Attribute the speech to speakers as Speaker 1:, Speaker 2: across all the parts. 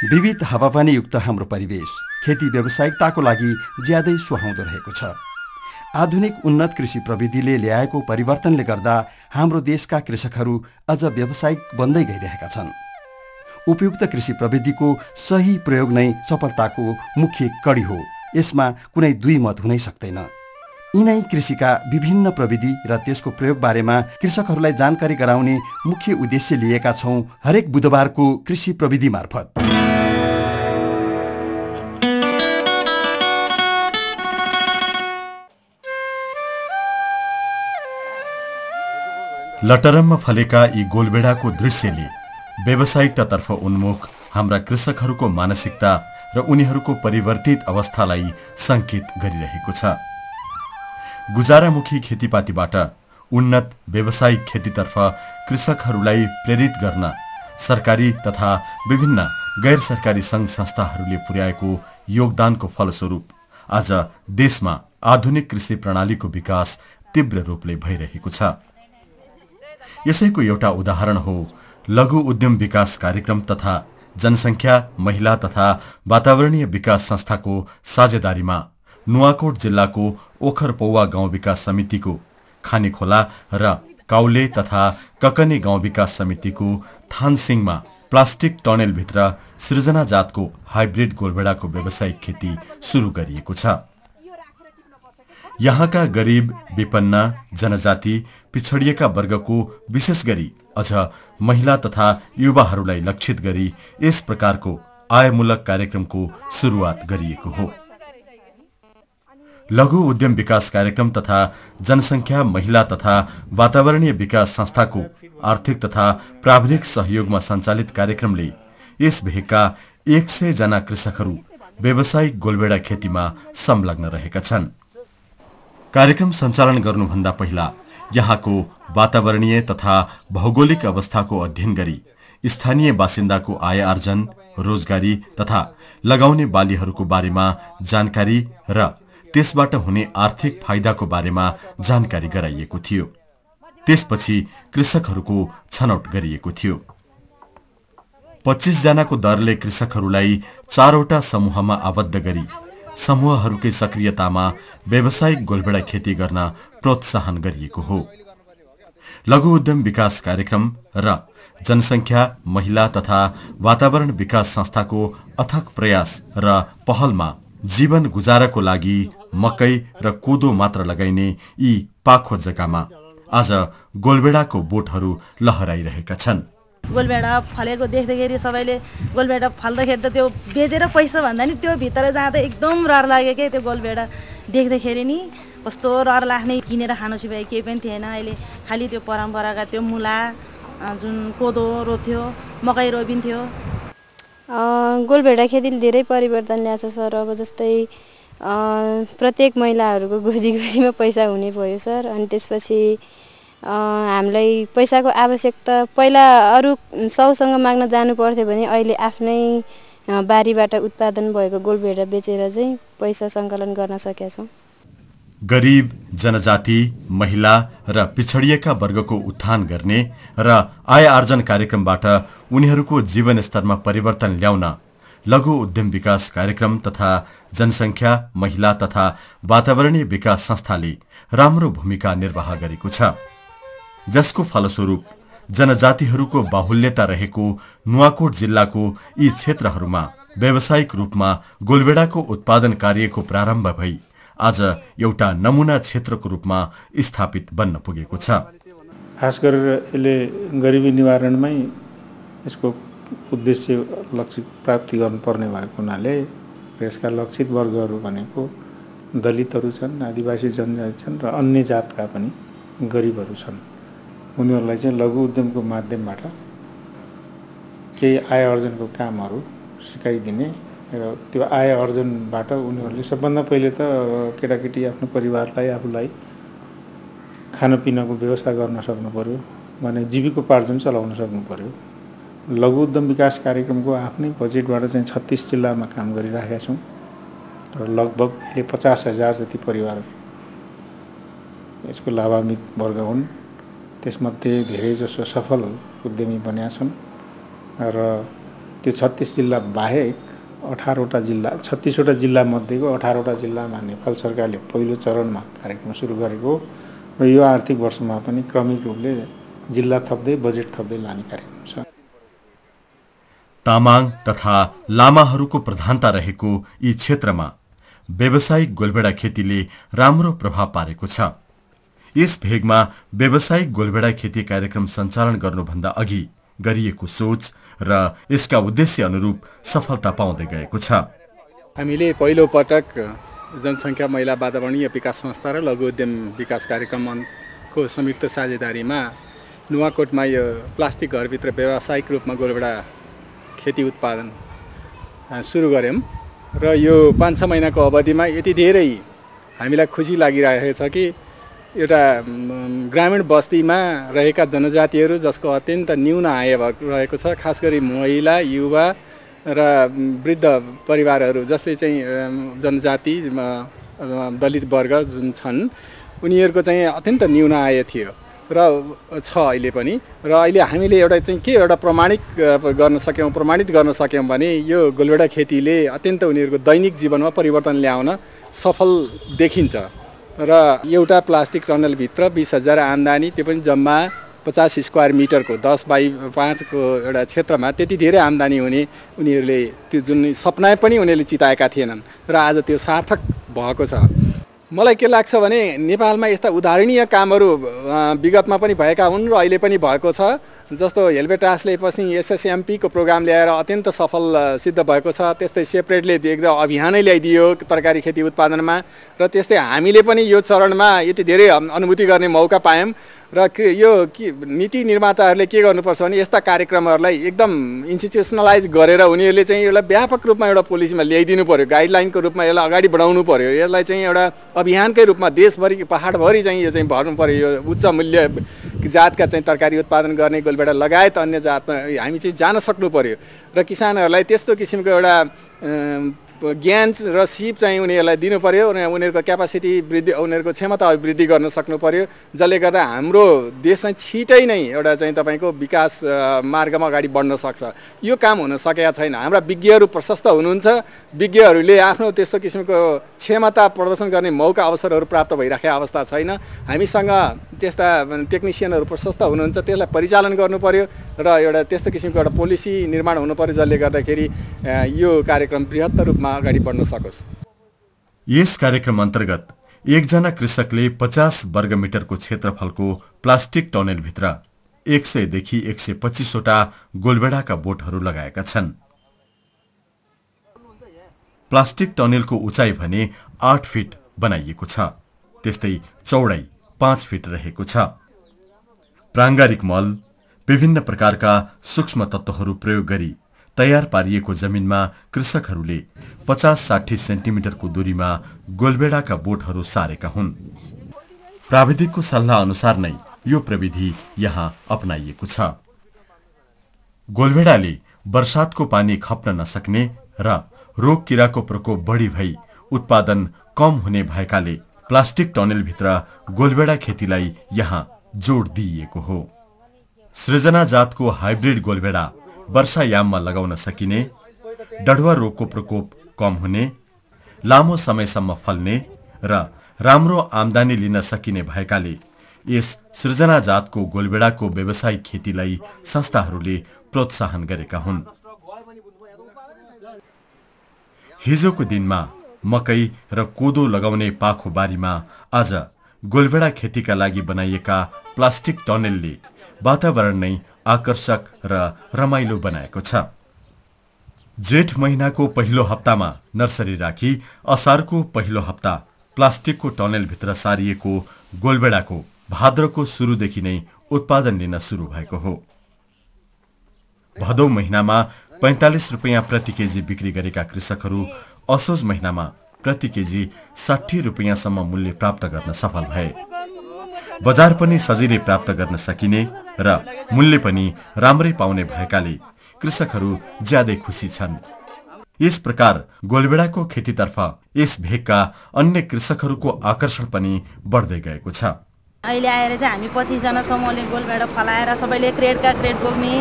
Speaker 1: विविध हावापानीयुक्त हाम्रो परिवेश खेती व्यावसायिकताको लागि ज्यादै सुहाउँदो रहेको छ। आधुनिक उन्नत कृषि प्रविधिले ल्याएको परिवर्तनले गर्दा हाम्रो देशका कृषकहरू अझ व्यावसायिक बन्दै गइरहेका छन्। उपयुक्त कृषि प्रविधिको सही प्रयोग नै सफलताको मुख्य कडी हो। यसमा कुनै दुई मत हुनै सक्दैन। यिनै कृषिका विभिन्न प्रविधि र त्यसको प्रयोग बारेमा कृषकहरूलाई जानकारी गराउने मुख्य उद्देश्य लिएका छौं हरेक बुधबारको कृषि प्रविधि मार्फत।
Speaker 2: लटरममा फलेका यी गोलबेडाको दृश्यले व्यावसायिकतातर्फ उन्मुख हाम्रा कृषकहरूको मानसिकता र उनीहरूको परिवर्तित अवस्थालाई संकेत गरिरहेको छ। गुजारामुखी खेतीपातीबाट उन्नत व्यावसायिक खेतीतर्फ कृषकहरूलाई प्रेरित गर्न सरकारी तथा विभिन्न गैर सरकारी सङ्घ संस्थाहरूले पुर्याएको योगदानको फलस्वरूप आज देशमा आधुनिक कृषि प्रणालीको विकास तीव्र रूपले भइरहेको छ। यसैको एउटा उदाहरण हो लघु उद्यम विकास कार्यक्रम तथा जनसङ्ख्या, महिला तथा वातावरणीय विकास संस्थाको साझेदारीमा नुवाकोट जिल्लाको ओखरपौवा गाउँ विकास समितिको खानेखोला र काउले तथा ककनी गाउँ विकास समितिको थानसिङमा प्लास्टिक टनेलभित्र सृजना जातको हाइब्रिड गोलबेडाको व्यावसायिक खेती सुरु गरिएको छ। यहाँका गरिब, विपन्न, जनजाति, पिछडिएका वर्गको विशेष गरी अझ महिला तथा युवाहरूलाई लक्षित गरी यस प्रकारको आयमूलक कार्यक्रमको सुरुवात गरिएको हो। लघु उद्यम विकास कार्यक्रम तथा जनसङ्ख्या, महिला तथा वातावरणीय विकास संस्थाको आर्थिक तथा प्राविधिक सहयोगमा सञ्चालित कार्यक्रमले यस भेगका 100 जना कृषकहरू व्यावसायिक गोलबेडा खेतीमा संलग्न रहेका छन्। कार्यक्रम सञ्चालन गर्नुभन्दा पहिला यहाँको वातावरणीय तथा भौगोलिक अवस्थाको अध्ययन गरी स्थानीय बासिन्दाको आय आर्जन, रोजगारी तथा लगाउने बालीहरूको बारेमा जानकारी र त्यसबाट हुने आर्थिक फाइदाको बारेमा जानकारी गराइएको थियो। त्यसपछि कृषकहरूको छनौट गरिएको थियो। 25 जनाको दरले कृषकहरूलाई 4 वटा समूहमा आबद्ध गरी समूहहरूकै सक्रियतामा व्यावसायिक गोलबेडा खेती गर्न प्रोत्साहन गरिएको हो। लघु उद्यम विकास कार्यक्रम र जनसङ्ख्या, महिला तथा वातावरण विकास संस्थाको अथक प्रयास र पहलमा जीवन गुजाराको लागि मकै र कोदो मात्र लगाइने यी पाखो जग्गामा आज गोलबेडाको बोटहरू लहराइरहेका छन्।
Speaker 3: गोलबेडा फलेको देख्दाखेरि सबैले गोलबेडा फल्दाखेरि त त्यो बेचेर पैसा भन्दा नि त्यो भित्र जाँदा एकदम रहर लाग्यो के। त्यो गोलबेडा देख्दाखेरि नि कस्तो रहर लाग्ने, किनेर खानु सिवाय केही पनि थिएन। अहिले खालि त्यो परम्परागत त्यो मुला जुन कोदो रोप्थ्यो, मकै रोपिन्थ्यो।
Speaker 4: गोलबेडा खेतीले धेरै परिवर्तन ल्याएको छ सर। अब जस्तै प्रत्येक महिलाहरूको गोजीमा पैसा हुने भयो सर। अनि त्यसपछि हामीलाई पैसाको आवश्यकता पहिला अरू साउसँग माग्न जानु पर्थ्यो भने अहिले आफ्नै बारीबाट उत्पादन भएको गोलबेडा बेचेर चाहिँ पैसा सङ्कलन गर्न सकेका छौँ।
Speaker 2: गरिब, जनजाति, महिला र पिछडिएका वर्गको उत्थान गर्ने र आय आर्जन कार्यक्रमबाट उनीहरूको जीवन स्तरमा परिवर्तन ल्याउन लघु उद्यम विकास कार्यक्रम तथा जनसङ्ख्या, महिला तथा वातावरणीय विकास संस्थाले राम्रो भूमिका निर्वाह गरेको छ, जसको फलस्वरूप जनजातिहरूको बाहुल्यता रहेको नुवाकोट जिल्लाको यी क्षेत्रहरूमा व्यावसायिक रूपमा गोलबेडाको उत्पादन कार्यको प्रारम्भ भई आज एउटा नमुना क्षेत्रको रूपमा स्थापित बन्न पुगेको छ।
Speaker 5: खास गरेर यसले गरिबी निवारणमै यसको उद्देश्य लक्षित प्राप्ति गर्नुपर्ने भएको हुनाले यसका लक्षित वर्गहरू भनेको दलितहरू छन्, आदिवासी जनजाति छन् र अन्य जातका पनि गरिबहरू छन्। उनीहरूलाई चाहिँ लघु उद्यमको माध्यमबाट केही आय आर्जनको कामहरू सिकाइदिने र त्यो आय आर्जनबाट उनीहरूले सबभन्दा पहिले त केटाकेटी आफ्नो परिवारलाई, आफूलाई खानपिनको व्यवस्था गर्न सक्नु पर्यो, भने जीविकोपार्जन चलाउन सक्नु पर्यो। लघु उद्यम विकास कार्यक्रमको आफ्नै बजेटबाट चाहिँ 36 जिल्लामा काम गरिराखेका छौँ र लगभग 50,000 जति परिवार यसको लाभान्वित वर्ग हुन्। त्यसमध्ये धेरै जसो सफल उद्यमी बनेका छन् र त्यो 36 जिल्ला बाहेक 18वटा जिल्ला 36वटा जिल्ला मध्येको 18वटा जिल्लामा नेपाल सरकारले पहिलो चरणमा कार्यक्रम सुरु गरेको र यो आर्थिक वर्षमा पनि क्रमिक रूपले जिल्ला थप्दै बजेट थप्दै लाने कार्यक्रम छ।
Speaker 2: तामाङ तथा लामाहरूको प्रधानता रहेको यी क्षेत्रमा व्यावसायिक गोलभेडा खेतीले राम्रो प्रभाव पारेको छ। यस भेगमा व्यावसायिक गोलभेडा खेती कार्यक्रम सञ्चालन गर्नुभन्दा अघि गरिएको सोच र यसका उद्देश्य अनुरूप सफलता पाउँदै गएको छ।
Speaker 6: हामीले पहिलो पटक जनसङ्ख्या महिला वातावरणीय विकास संस्था र लघु उद्यम विकास कार्यक्रमको संयुक्त साझेदारीमा नुवाकोटमा यो प्लास्टिक घरभित्र व्यावसायिक रूपमा गोलभेडा खेती उत्पादन सुरु गऱ्यौँ र यो 5-6 महिनाको अवधिमा यति धेरै हामीलाई खुसी लागिरहेको छ कि एउटा ग्रामीण बस्तीमा रहेका जनजातिहरू जसको अत्यन्त न्यून आय रहेको छ, खास गरी महिला, युवा र वृद्ध परिवारहरू जसले चाहिँ जनजाति दलित वर्ग जुन छन् उनीहरूको चाहिँ अत्यन्त न्यून आय थियो र छ अहिले पनि। र अहिले हामीले एउटा चाहिँ के एउटा प्रमाणित गर्न सक्यौँ भने यो गोलभेडा खेतीले अत्यन्त उनीहरूको दैनिक जीवनमा परिवर्तन ल्याउन सफल देखिन्छ र एउटा प्लास्टिक टनलभित्र 20,000 आम्दानी, त्यो पनि जम्मा 50 स्क्वायर मिटरको 10x5 को एउटा क्षेत्रमा त्यति धेरै आम्दानी हुने उनीहरूले त्यो जुन सपना पनि उनीहरूले चिताएका थिएनन् र आज त्यो सार्थक भएको छ। मलाई के लाग्छ भने नेपालमा यस्ता उदाहरणीय कामहरू विगतमा पनि भएका हुन् र अहिले पनि भएको छ। जस्तो हेल्पेटासले पछि SSMP को प्रोग्राम ल्याएर अत्यन्त सफल सिद्ध भएको छ। त्यस्तै सेपरेटले एकदम अभियानै ल्याइदियो तरकारी खेती उत्पादनमा र त्यस्तै हामीले पनि यो चरणमा यति धेरै अनुभूति गर्ने मौका पायौँ र यो नीति निर्माताहरूले के गर्नुपर्छ भने यस्ता कार्यक्रमहरूलाई एकदम इन्स्टिट्युसनलाइज गरेर उनीहरूले चाहिँ यसलाई व्यापक रूपमा एउटा पोलिसीमा ल्याइदिनु पर्यो, गाइडलाइनको रूपमा यसलाई अगाडि बढाउनु पर्यो। यसलाई चाहिँ एउटा अभियानकै रूपमा देशभरि पहाडभरि चाहिँ यो चाहिँ भर्नु पर्यो। यो उच्च मूल्य जातका चाहिँ तरकारी उत्पादन गर्ने गोलभेडा लगायत अन्य जातमा हामी चाहिँ जान सक्नु पर्यो र किसानहरूलाई त्यस्तो किसिमको एउटा ज्ञान र सिप चाहिँ उनीहरूलाई दिनु पर्यो र उनीहरूको क्यापासिटी वृद्धि, उनीहरूको क्षमता वृद्धि गर्न सक्नु पर्यो, जसले गर्दा हाम्रो देश चाहिँ छिटै नै एउटा चाहिँ तपाईँको विकास मार्गमा अगाडि बढ्न सक्छ। यो काम हुन सकेका छैन। हाम्रा विज्ञहरू प्रशस्त हुनुहुन्छ, विज्ञहरूले आफ्नो त्यस्तो किसिमको क्षमता प्रदर्शन गर्ने मौका अवसरहरू प्राप्त भइराखेको अवस्था छैन। हामीसँग त्यस्ता टेक्निसियनहरू प्रशस्त हुनुहुन्छ, त्यसलाई परिचालन गर्नु पर्यो र एउटा त्यस्तो किसिमको एउटा पोलिसी निर्माण हुनु पर्यो जसले गर्दाखेरि यो कार्यक्रम बृहत्तर रूपमा अगाडि बढ्न सकोस्।
Speaker 2: यस कार्यक्रम अन्तर्गत एकजना कृषकले 50 वर्गमिटरको क्षेत्रफलको प्लास्टिक टनेलभित्र 100 देखि 125 वटा गोलभेडाका बोटहरू लगाएका छन्। प्लास्टिक टनेलको उचाइ भने 8 फिट बनाइएको छ, त्यस्तै चौडाइ 5 फिट रहेको छ। प्राङ्गारिक मल, विभिन्न प्रकारका सूक्ष्म तत्त्वहरू प्रयोग गरी तयार पारिएको जमिनमा कृषकहरूले 50-60 सेन्टिमिटरको दूरीमा गोलभेडाका बोटहरू सारेका हुन्। प्राविधिकको सल्लाह अनुसार नै यो प्रविधि यहाँ अपनाइएको छ। गोलभेडाले वर्षातको पानी खप्न नसक्ने र रोग किराको प्रकोप बढी भई उत्पादन कम हुने भएकाले प्लास्टिक टनेलभित्र गोलभेडा खेतीलाई यहाँ जोड दिइएको हो। सृजना जातको हाइब्रिड गोलभेडा वर्षायाममा लगाउन सकिने, डढुवा रोगको प्रकोप कम हुने, लामो समयसम्म फल्ने र राम्रो आम्दानी लिन सकिने भएकाले यस सृजना जातको गोलभेडाको व्यावसायिक खेतीलाई संस्थाहरूले प्रोत्साहन गरेका हुन्। हिजोको दिनमा मकै र कोदो लगाउने पाखो बारीमा आज गोलभेडा खेतीका लागि बनाइएका प्लास्टिक टनेलले वातावरण नै आकर्षक र रमाइलो बनाएको छ। जेठ महिनाको पहिलो हप्तामा नर्सरी राखी असारको पहिलो हप्ता प्लास्टिकको टनेलभित्र सारिएको गोलभेडाको भाद्रको सुरुदेखि नै उत्पादन लिन सुरु भएको हो। भदौ महिनामा 45 रुपियाँ प्रति केजी बिक्री गरेका कृषकहरू असोज महिनामा प्रति केजी 60 रुपियाँसम्म मूल्य प्राप्त गर्न सफल भए। बजार पनि सजिलै प्राप्त गर्न सकिने र मूल्य पनि राम्रै पाउने भएकाले कृषकहरू ज्यादै खुसी छन्। यस प्रकार गोलभेडाको खेतीतर्फ यस भेगका अन्य कृषकहरूको आकर्षण पनि बढ्दै गएको छ।
Speaker 3: अहिले आएर चाहिँ हामी 25 जना समूहले गोलभेडा फलाएर सबैले क्रेडका क्रेड बोक्ने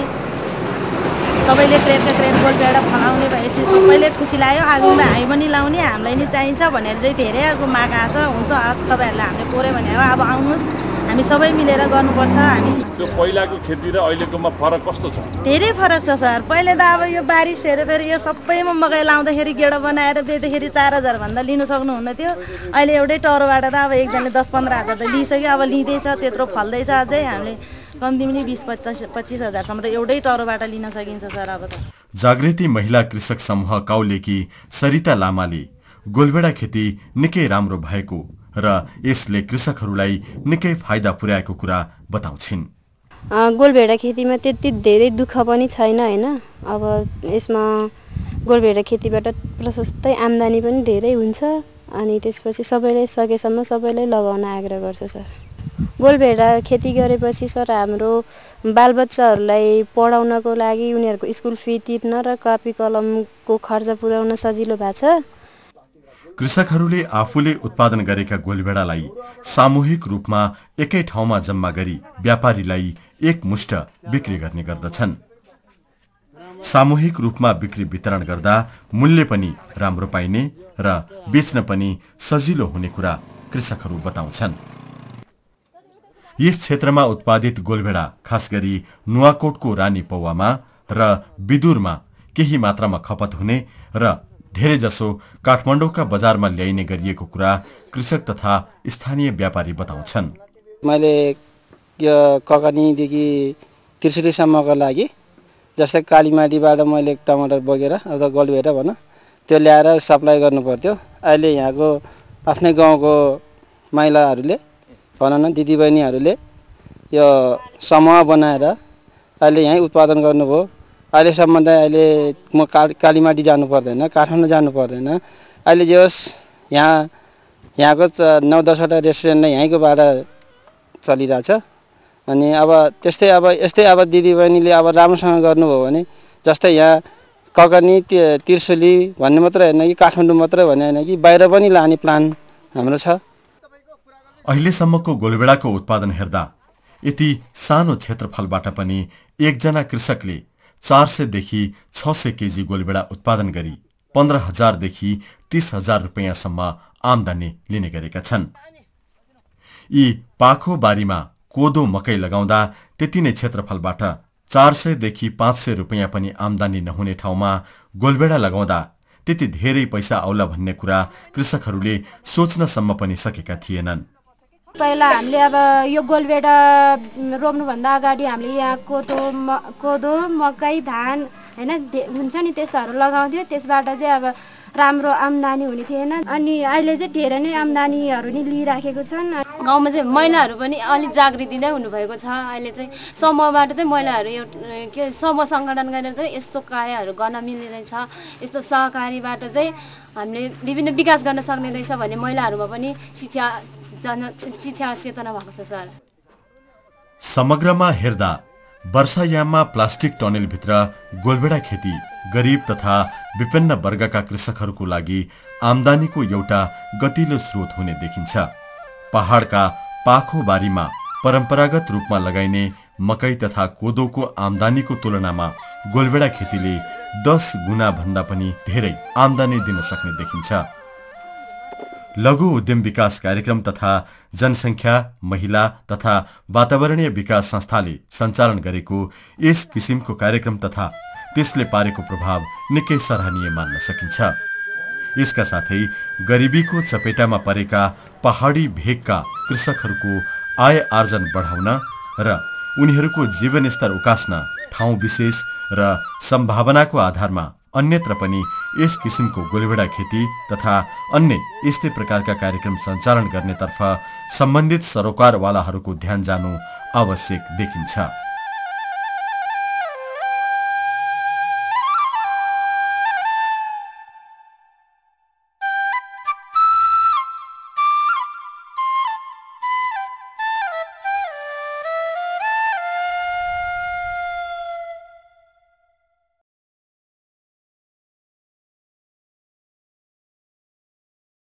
Speaker 3: सबैले क्रेटका क्रेट गोलभेडा फलाउने भएपछि सबैले खुसी लाग्यो। आगो हामी पनि लाउने, हामीलाई नि चाहिन्छ भनेर चाहिँ धेरै अब माग आछ। हुन्छ हस् तपाईँहरूलाई हामीले कोऱ्यो भने अब आउनुहोस्, हामी सबै मिलेर गर्नुपर्छ। हामी
Speaker 7: त्यो पहिलाको खेती र अहिलेकोमा फरक कस्तो छ?
Speaker 3: धेरै फरक छ सर। पहिले त अब यो बारिस हेरेर फेरि यो सबैमा मकै लाउँदाखेरि गेडो बनाएर बेच्दाखेरि 4,000 भन्दा लिनु सक्नुहुन्न थियो। अहिले एउटै टरोबाट त अब एकजनाले 10-15 हजार त लिइसक्यो, अब लिँदैछ, त्यत्रो फल्दैछ। अझै हामीले कम्ती पनि 20-25 हजारसम्म त एउटै टरोबाट लिन सकिन्छ सर। अब त
Speaker 2: जागृति महिला कृषक समूह काउलेकी सरिता लामाले गोलभेडा खेती निकै राम्रो भएको र यसले कृषकहरूलाई निकै फाइदा पुर्याएको कुरा बताउँछिन्।
Speaker 4: गोलभेडा खेतीमा त्यति धेरै दुःख पनि छैन हैन। अब यसमा गोलभेडा खेतीबाट प्रशस्तै आम्दानी पनि धेरै हुन्छ। अनि त्यसपछि सबैले सकेसम्म सबैले लगाउन आग्रह गर्छ सर। गोलभेडा खेती गरेपछि सर हाम्रो बालबच्चाहरूलाई पढाउनको लागि उनीहरूको स्कुल फी तिर्न र कपी कलमको खर्च पुर्याउन सजिलो भएको छ।
Speaker 2: कृषकहरूले आफूले उत्पादन गरेका गोलभेडालाई सामूहिक रूपमा एकै ठाउँमा जम्मा गरी व्यापारीलाई एकमुष्ट बिक्री गर्ने गर्दछन्। सामूहिक रूपमा बिक्री वितरण गर्दा मूल्य पनि राम्रो पाइने र बेच्न पनि सजिलो हुने कुरा कृषकहरू बताउँछन्। यस क्षेत्रमा उत्पादित गोलभेडा खास गरी नुवाकोटको रानी पौवामा र बिदुरमा केही मात्रामा खपत हुने र धेरै जसो काठमाडौँका बजारमा ल्याइने गरिएको कुरा कृषक तथा स्थानीय व्यापारी बताउँछन्।
Speaker 8: मैले यो ककनीदेखि त्रिशुलीसम्मको लागि जस्तै कालीमाटीबाट मैले टमाटर बोकेर अथवा गोलभेडा भनौँ त्यो ल्याएर सप्लाई गर्नु पर्थ्यो। अहिले यहाँको आफ्नै गाउँको महिलाहरूले भनौँ न दिदीबहिनीहरूले यो समूह बनाएर अहिले यहीँ उत्पादन गर्नुभयो। अहिलेसम्म त अहिले म कालीमाटी जानु पर्दैन, काठमाडौँ जानु पर्दैन। अहिले जे होस् यहाँको 9-10वटा रेस्टुरेन्टले यहीँकोबाट चलिरहेछ। अनि अब त्यस्तै यस्तै दिदीबहिनीले अब राम्रोसँग गर्नुभयो भने जस्तै यहाँ ककनी त्रिशुली भन्ने मात्रै होइन कि काठमाडौँ मात्रै भन्ने होइन कि बाहिर पनि लाने प्लान हाम्रो छ।
Speaker 2: अहिलेसम्मको गोलभेडाको उत्पादन हेर्दा यति सानो क्षेत्रफलबाट पनि एकजना कृषकले 400 देखि 600 केजी गोलभेडा उत्पादन गरी 15,000 देखि 30,000 रुपैयाँसम्म आम्दानी लिने गरेका छन्। यी पाखो बारीमा कोदो मकै लगाउँदा त्यति नै क्षेत्रफलबाट 400 देखि 500 रुपैयाँ पनि आम्दानी नहुने ठाउँमा गोलभेडा लगाउँदा त्यति धेरै पैसा आउला भन्ने कुरा कृषकहरूले सोच्नसम्म पनि सकेका थिएनन्।
Speaker 9: पहिला हामीले अब यो गोलभेडा रोप्नुभन्दा अगाडि हामीले यहाँ कोदो मकै धान हैन हुन्छ नि त्यस्तोहरू लगाउँथ्यो। त्यसबाट चाहिँ अब राम्रो आम्दानी हुने थिएन। अनि अहिले चाहिँ धेरै नै आम्दानीहरू नि लिइराखेको छन्।
Speaker 10: गाउँमा चाहिँ महिलाहरू पनि अलिक जागृति नै हुनुभएको छ। अहिले चाहिँ समूहबाट चाहिँ महिलाहरू के समूह सङ्गठन गरेर चाहिँ यस्तो कार्यहरू गर्न मिल्ने रहेछ। यस्तो सहकारीबाट चाहिँ हामीले विभिन्न विकास गर्न सक्ने रहेछ भन्ने महिलाहरूमा पनि शिक्षा चेतना भएको छ सर।
Speaker 2: समग्रमा हेर्दा वर्षायाममा प्लास्टिक टनेलभित्र गोलभेडा खेती गरिब तथा विभिन्न वर्गका कृषकहरूको लागि आम्दानीको एउटा गतिलो स्रोत हुने देखिन्छ। पहाडका पाखो बारीमा परम्परागत रूपमा लगाइने मकै तथा कोदोको आम्दानीको तुलनामा गोलभेडा खेतीले 10 गुणा भन्दा पनि धेरै आम्दानी दिन सक्ने देखिन्छ। लघु उद्यम विकास कार्यक्रम तथा जनसङ्ख्या महिला तथा वातावरणीय विकास संस्थाले सञ्चालन गरेको यस किसिमको कार्यक्रम तथा त्यसले पारेको प्रभाव निकै सराहनीय मान्न सकिन्छ। यसका साथै गरिबीको चपेटामा परेका पहाडी भेगका कृषकहरूको आय आर्जन बढाउन र उनीहरूको जीवनस्तर उकास्न ठाउँ विशेष र सम्भावनाको आधारमा अन्यत्र पनि यस किसिमको गोलभेडा खेती तथा अन्य यस्तै प्रकारका कार्यक्रम सञ्चालन गर्नेतर्फ सम्बन्धित सरोकारवालाहरूको ध्यान जानु आवश्यक देखिन्छ।